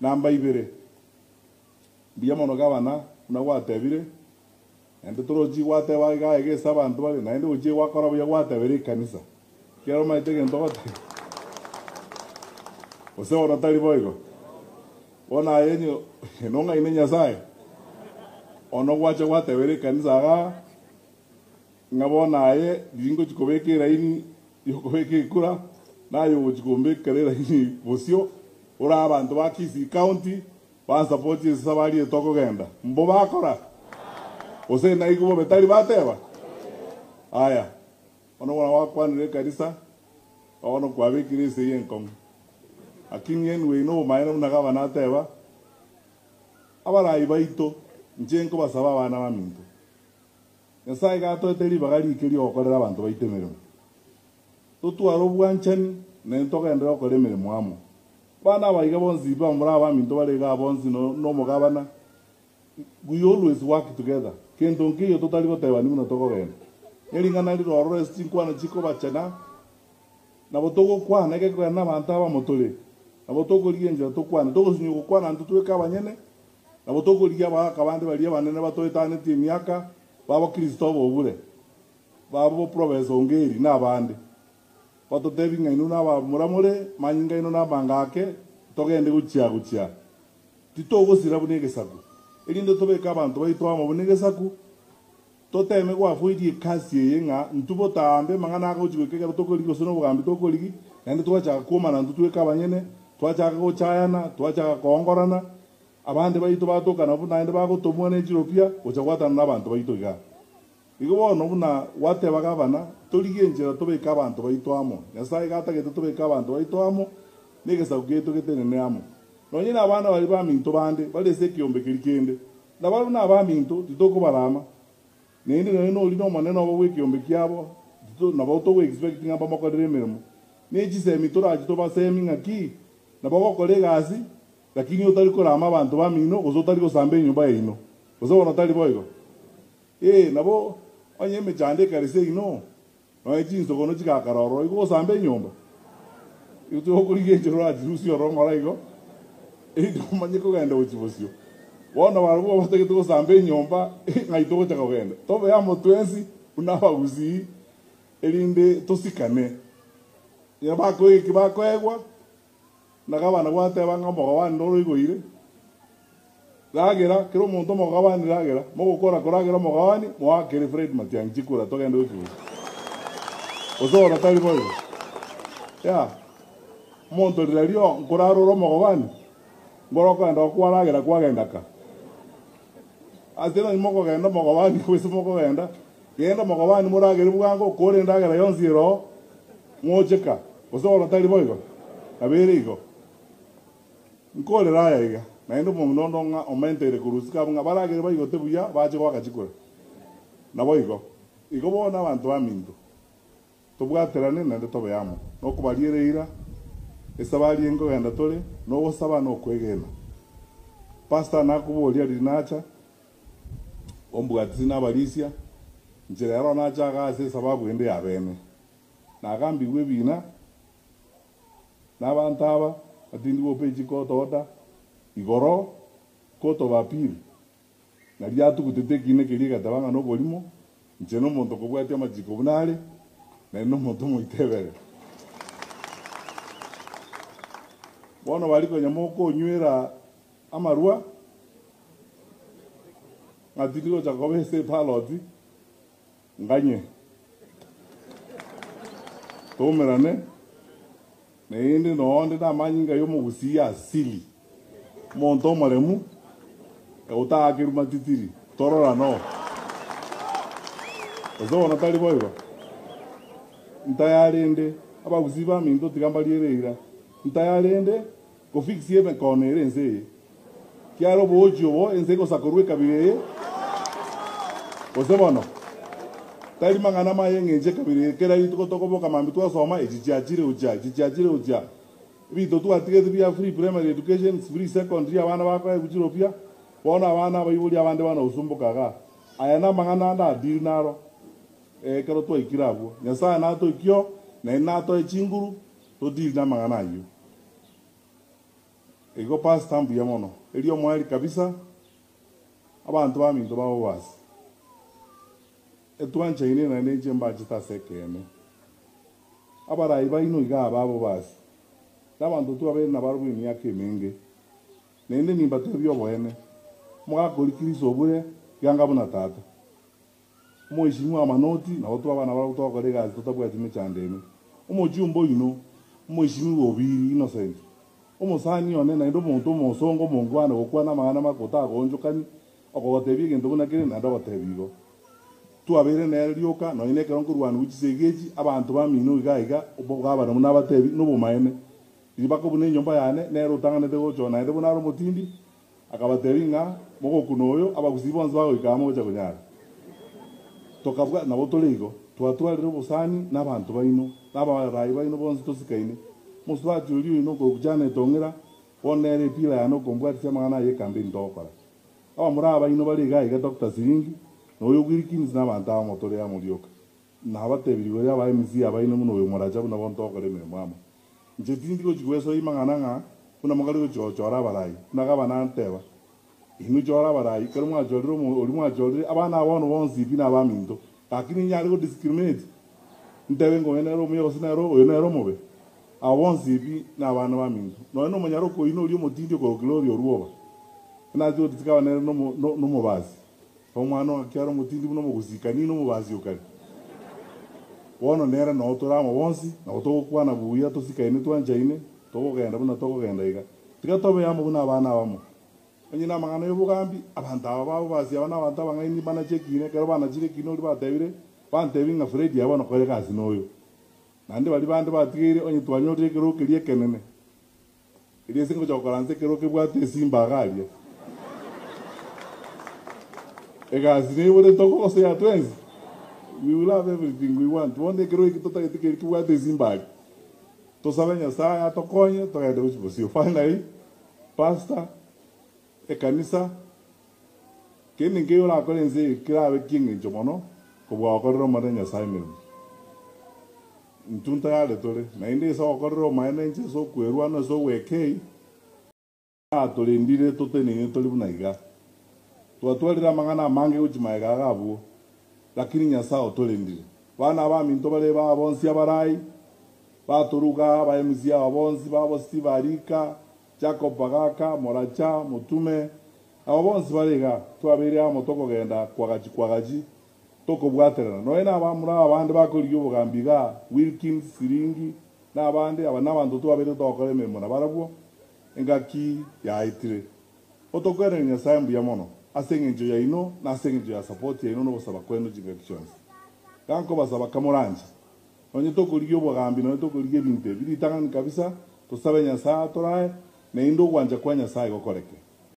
Namba ibere, mbuya mono gavana buna gwatebire, naende torochi gwateba iga iga ase abanto bare, naende gochia gwakora buya gwatebera ekanisa, ekiagera omanyete egento ogoteba. Gose bono tari boigo? Bono aye onye nong'aine Nyasaye, bono gwacha gwatebera ekanisa igaa, ng'a bono aye riria ngochia kobeka eraini yokobeka ekura, naye ogochia kombekera eraini bosio, ore abanto ba Kisii County bansapotie ase esabari eye tokogenda. Mbo bakora? Gose naigwe bobe tari bateba? Aya, bono buna gwakwanire ekanisa, bono kwabekire esegi enkong'u. Lakini anyway nobomaene buna gavana ateba, abarai baito, inche nkobasaba abana baminto, Nyasae iga atoete ribaga rike ri'ogokorera abanto baito emeremo. Totware obwanchani, naende togenderere gokora emeremo amo. Abana aba iga bonsi bamura abaminto bare igaa bonsi nomogabana, we always work together. Kento nkeiyo totari gotebani buna tokogenda. Nering'ana rire ororo ase chinkwana chikobachana, nabo togokwana egekogera nabanto abamo tore, nabo tokorigia enchera tokwane. Togosinywa gokwana intwe tweka abanyene, Nabo tokorigia abagaaka bande baria abanene batoetanetie emiaka, babo Kristo obobure, babo Professor Ongeri na abande, batotebi ng'a inwe nabamura more, manyinga aino namanga ake, togende gochia gochia. Titogosira buna egesaku, erinde tobeke abanto baito amo buna egesaku, toteme goafoidia ekasi eye ng'a intwe botambe amang'ana agochi goika ekero tokorigia gose nobogambi tokorigi, naende twachaka kwomana intwe tweka abanyene, twachaka gochayana, twachaka koongorana, Abande baito batoka nabwo naende bagotomwa ne chiropia gocha gwatana nabanto baito iga. Igo bono buna gwateba gavana, torigie enchera tobeke abanto baito amo. Nyasae iga atagete tobeke abanto baito amo, na egesaku giaito getenene amo. Nonye nabana baria baminto bande bare ase ekeombe keria kende, nabarabwo nabaminto, titokobarama. Naende nonye noria nomonene obo bw'ekeombe kiabo, tito nabo togo-expect ng'a mbamokorere emeremo. Ne chisemi torache tobasemi ng'aki, nabo gokora egasi, Lakini otari korama abanto bamino, gose otari gosamba enyomba yaino, gose bono tari boigo? Ee, nabo onye emechando ekare seino, nonya chinsogono chigakara ororo, igo ogosamba enyomba? Igo togokorigia enchera orachirusie ororo ng'ora igo, erinde omanye kogenda gochia bosio. Bono barabwo batagete gosamba enyomba, ng'ai togocha kogenda? Tobe amo twensi buna abagusii, erinde tosikane. Onye bakoegwa eki bakoegwa. Na gavana gwateba ng'a omogabane noro oigoire, ragera, kera omonto omogabane ragera, mogokora koragera omogabane, moakere Fred Matiang'i chikura togende gochia gochia. Gose bono tari boigo? Yeah. Omonto rirorio nkorara ore omogabane, nkoro okogenda okwaragera kwagenda ka. Ase nonye mokogenda omogabane gose mokogenda, genda omogabane moragere bwango, okore endagera yonsi ere oo, Moche ka, gose bono tari boigo? Nabo ere igo. Nkorera aya iga, naende omong'ina onde ng'a omenteire korwa isiko abwo ng'a baragere baigote buya bache goaka chikura. Naboigo. Igo bono abanto baminto, tobwaterane naende tobe amo, nokobariera eira, esabari enkogenda tore, nogosaba na okwegena. Pastor nakoboria riria nacha, ombwatisi nabarisia, inche rero nacha igaa ase esababu ende ya bene. Nagambigwe ebiina nabanto aba, batindi gopa echi court order igoro, court of appeal, nario yatugutete ekiina keria egateba ng'a noborimo, inche nomonto okobwatia amachiko buna are, naende nomonto omoitebere. Bono baria konya mokonywera amarwa, ng'a tindi gocha koba ase eballot, Nganye toumerane naende noonde namanyinga y'omogusii asili, omonto omoremu otaakerwe matitiri, tororane oo. Gose bono tari boigo? Ntayarende abagusii baminto tiga mbariere eira, ntayarende kofix emekono ere ense eye. Kiagera oboochi obo ense egosakorwa ekabira eye, gose bono, tari mang'ana amaya eng'encho ekabira eye, kera rituko tokoboka mambia twasoma, echi chiachire gochia, echi chiachire gochia. Ebinto twatigete bia free primary education, free secondary abana bakoegwa chiropia, bono abana abaibori abande bana gosumboka igaa. Aya namang'ana ande adeal naro ekero twaikire abwo. Nyasaye natoikie oo, naende natoe chinguru, todeal namang'ana ayio. Igo pastor mbuya mono. Erio omoerio kabisa, abanto baminto bagogwasa. Etwanchaine naende inche mbachete ase ekeene. Abarai baino iga aba abobasi, na abanto twabeire nabarabwo emiaka emenge. Naende nimbatebie oboene, omogaka oria Kristo obure, ganga buna tata. Omoishimi bw'amanoti, nabo twaba nabarabwo togokora egasi totabwati mechando ende. Omochumba oino, omoishimi bw'Obiri, Innocent, omosani one naende omonto omosongo omongwana gokwana amang'ana make otagoonchokani, okogotebia egento buna kere naende ogotebia igo. Twabeire nere rioka, nonya nekero nkorwanigwa chisegi echi, abanto bamino iga iga, gavana buna abatebi, nobomaene. Riria bakobuna enyomba yane, nere otang'anete gocha oo naende buna are omotindi, Akabatebia ng'a mogokuna oyo, abagusii bonsi bagoika amo gocha konyara. Tokabwa, nabo tore igo, twatwarire obosani nabanto baino, na abarai baino bonsi tosikaine. Mosubati oria oino okorokwa Janet Ong'ira, bono nere epila yane okombwatisia amang'ana aya ekampeni togokora. Abamura abaino bare iga iga Doctor Siringi, na oyo Wilkins na abanto abamo tore amo rioka. Nabatebirie igoro y'aba MC abaino buna oyo moracha buna bono togokora emeremo amo. Inche tindi gochia gwesoyia mang'ana ng'a buna mokare gochia gochora abarai, buna gavana anteba, Inwe chora abarai, ekero mwachorire omo oria mwachorire, abana aba bono bonsi pi nabaminto, gaki ninyare go discriminate ntebe ng'a oyo nere omuya gose nere oyo nere omobe? Aba bonsi pi nabana baminto. Nonya na omonyaroka oyio noria omotindi okorokire oria orwoba, nache gotiga aba nere nomo nomobasi. Omwana o gaki are omotindi buna omogosikani na omobasi o kare. Bono nere noo tore amo bonsi, nabo togokwana buya, tosikaine, twanchaine, tokogenda buna tokogenda iga. Tiga tobe amo buna abana abamo. Onye namang'ana y'obogambi, abanto aba b'abobasi aba nabanto abang'aini mbanache ekiina, ekero banachire ekiina oria batebire, bantebie ng'a Fredi aye bono kora egasi noyo. Naende baria bande batigaire, onye twanyorire ekerogo keria ekenene, Erio ase ngocha gokora nse ekero kebwate esimba iga aria. Egasi neibore tokogose ya twensi. We will have everything we want. Bono ekero eki totagete keri kebwate esimba aria. Tosabe Nyasaye atokonye togende gochia bosio. Finally, pastor, ekanisa, kende nkeiyo orakore ense eye kerabe ki'engencho mono kobua gokorera Omonene Nyasaye emeremo. Intwe ntayare tore, naende ase ogokorera omaene inche ase okwerwana ase ogwekei, atorendire totenene tore buna iga. Twatwarire amang'ana amange gochia magega iga abwo, lakini Nyasae otorendire. Bana abaminto bare baa bonsi abarai, batoruga, aba MC aba bonsi, babo Steve Arika, Jacob Bagaka, Moracha, Motume, aba bonsi bare iga, twabeire amo tokogenda kwagachi kwagachi, Tokobwaterana nonya nabamura abande bakorigia obogambi igaa, Wilkins, Siringi, na abande, aba nabanto twabeire togokora emeremo nabarabwo engaki yaetire. Otokweneria Nyasae mbuya mono ase engencho yaino na ase engencho ya support yaino na ogosaba kwaino chingaki chionsi. Iga nkobasaba kamoranche, nonye tokorigia obogambi nonye tokorigia ebinto ebi ritang'ani kabisa, tosabe Nyasae atorae, naende ogwancha kwa Nyasae gokoreke.